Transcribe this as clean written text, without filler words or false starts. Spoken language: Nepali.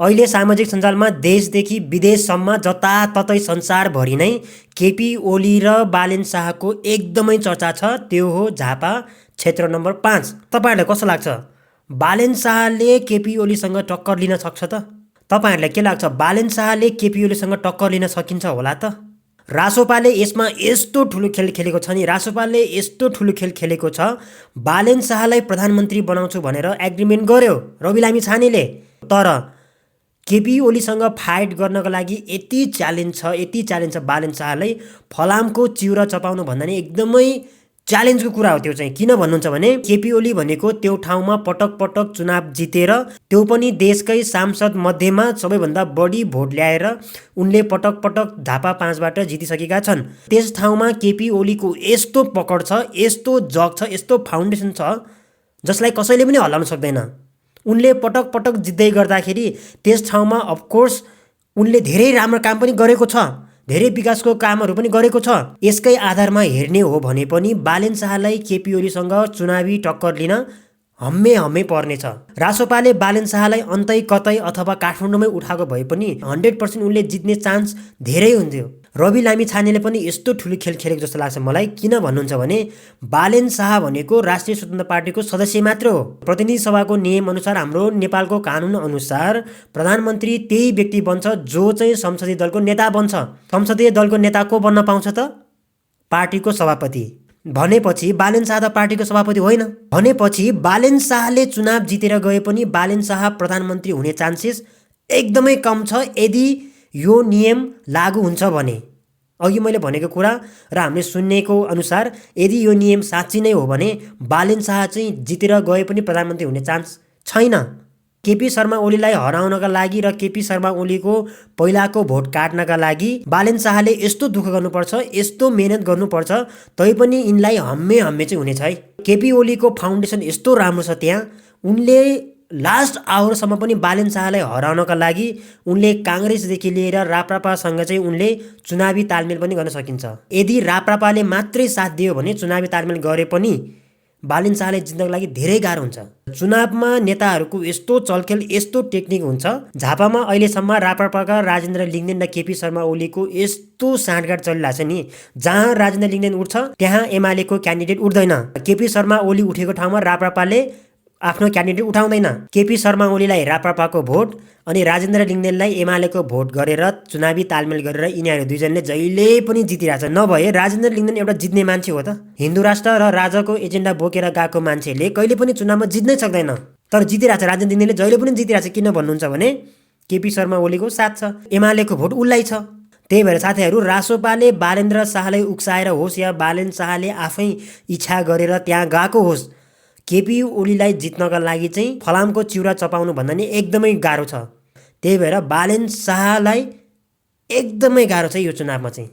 अहिले सामाजिक सञ्जालमा देशदेखि विदेशसम्म जताततै संसारभरि नै केपी ओली र बालेन शाहको एकदमै चर्चा छ। त्यो हो झापा क्षेत्र नम्बर 5। तपाईँहरूलाई कस्तो लाग्छ? बालेन शाहले केपी ओलीसँग टक्कर लिन सक्छ त? तपाईँहरूलाई के लाग्छ? बालेन शाहले केपी ओलीसँग टक्कर लिन सकिन्छ होला त? रासोपाले यसमा यस्तो ठुलो खेल खेलेको छ नि, रासोपाले यस्तो ठुलो खेल खेलेको छ। बालेन शाहलाई प्रधानमन्त्री बनाउँछु भनेर एग्रिमेन्ट गर्यो रवि लामिछानेले। तर केपी ओलीसँग फाइट गर्नको लागि यति च्यालेन्ज छ बालेन शाहलाई। फलामको चिउरा चपाउनु भन्दा नि एकदमै च्यालेन्जको कुरा हो त्यो चाहिँ। किन भन्नुहुन्छ भने केपी ओली भनेको त्यो ठाउँमा पटक पटक चुनाव जितेर, त्यो पनि देशकै सांसद मध्येमा सबैभन्दा बढी भोट ल्याएर उनले पटक पटक झापा 5बाट जितिसकेका छन्। त्यस ठाउँमा केपी ओलीको यस्तो पकड छ, यस्तो जग छ, यस्तो फाउन्डेसन छ जसलाई कसैले पनि हल्लाउन सक्दैन। उनले पटक पटक जित्दै गर्दाखेरि त्यस ठाउँमा अफकोर्स उनले धेरै राम्रो काम पनि गरेको छ, धेरै विकासको कामहरू पनि गरेको छ। यसकै आधारमा हेर्ने हो भने पनि बालेन शाहलाई केपी ओलीसँग चुनावी टक्कर लिन हम्मे पर्नेछ। रासोपाले बालेन शाहलाई अन्तै कतै अथवा काठमाडौँमै उठाएको भए पनि 100% उनले जित्ने चान्स धेरै हुन्थ्यो। रवि लामिछानेले पनि यस्तो ठुलो खेल खेलेको जस्तो लाग्छ मलाई। किन भन्नुहुन्छ भने बालेन शाह भनेको राष्ट्रिय स्वतन्त्र पार्टीको सदस्य मात्र हो। प्रतिनिधि सभाको नियम अनुसार, हाम्रो नेपालको कानुन अनुसार प्रधानमन्त्री त्यही व्यक्ति बन्छ जो चाहिँ संसदीय दलको नेता बन्छ। संसदीय दलको नेता को बन्न पाउँछ त? पार्टीको सभापति। भनेपछि बालेन शाह त पार्टीको सभापति होइन। भनेपछि बालेन शाहले चुनाव जितेर गए पनि बालेन शाह प्रधानमन्त्री हुने चान्सेस एकदमै कम छ यदि यो नियम लागू हुन्छ भने। अघि मैले भनेको कुरा र हामीले सुन्नेको अनुसार यदि यो नियम साँच्ची नै हो भने बालेन शाह चाहिँ जितेर गए पनि प्रधानमन्त्री हुने चान्स छैन। केपी शर्मा ओलीलाई हराउनका लागि र केपी शर्मा ओलीको पहिलाको भोट काट्नका लागि बालेन शाहले यस्तो दुःख गर्नुपर्छ, यस्तो मेहनत गर्नुपर्छ, तैपनि यिनलाई हम्मे चाहिँ हुनेछ है। केपी ओलीको फाउन्डेसन यस्तो राम्रो छ त्यहाँ। उनले लास्ट आवरसम्म पनि बालेन शाहलाई हराउनका लागि उनले काङ्ग्रेसदेखि लिएर राप्रपासँग चाहिँ उनले चुनावी तालमेल पनि गर्न सकिन्छ। यदि राप्रपाले मात्रै साथ दियो भने चुनावी तालमेल गरे पनि बालेन शाहले जित्नको लागि धेरै गाह्रो हुन्छ। चुनावमा नेताहरूको यस्तो चलखेल, यस्तो टेक्निक हुन्छ। झापामा अहिलेसम्म राप्रपाका राजेन्द्र लिङ्गदेन र केपी शर्मा ओलीको यस्तो साँठगाँठ चलिरहेको छ नि, जहाँ राजेन्द्र लिङ्गदेन उठ्छ त्यहाँ एमालेको क्यान्डिडेट उठ्दैन। केपी शर्मा ओली उठेको ठाउँमा राप्रपाले आफ्नो क्यान्डिडेट उठाउँदैन। केपी शर्मा ओलीलाई राप्रपाको भोट अनि राजेन्द्र लिङ्गदेनलाई एमालेको भोट गरेर चुनावी तालमेल गरेर यिनीहरू दुईजनाले जहिले पनि जितिरहेछ। नभए राजेन्द्र लिङ्गदेन एउटा जित्ने मान्छे हो त? हिन्दू राष्ट्र र राजाको एजेन्डा बोकेर गएको मान्छेले कहिले पनि चुनावमा जित्नै सक्दैन। तर जितिरहेछ राजेन्द्र लिङ्गदेनले, जहिले पनि जितिरहेछ। किन भन्नुहुन्छ भने केपी शर्मा ओलीको साथ छ, एमालेको भोट उसलाई छ। त्यही भएर साथीहरू, रासोपाले बालेन्द्र शाहलाई उक्साएर होस् या बालेन शाहले आफै इच्छा गरेर त्यहाँ गएको होस्, केपी ओलीलाई जित्नका लागि चाहिँ फलामको चिउरा चपाउनु भन्दा नि एकदमै गाह्रो छ। त्यही भएर बालेन शाहलाई एकदमै गाह्रो छ यो चुनावमा चाहिँ।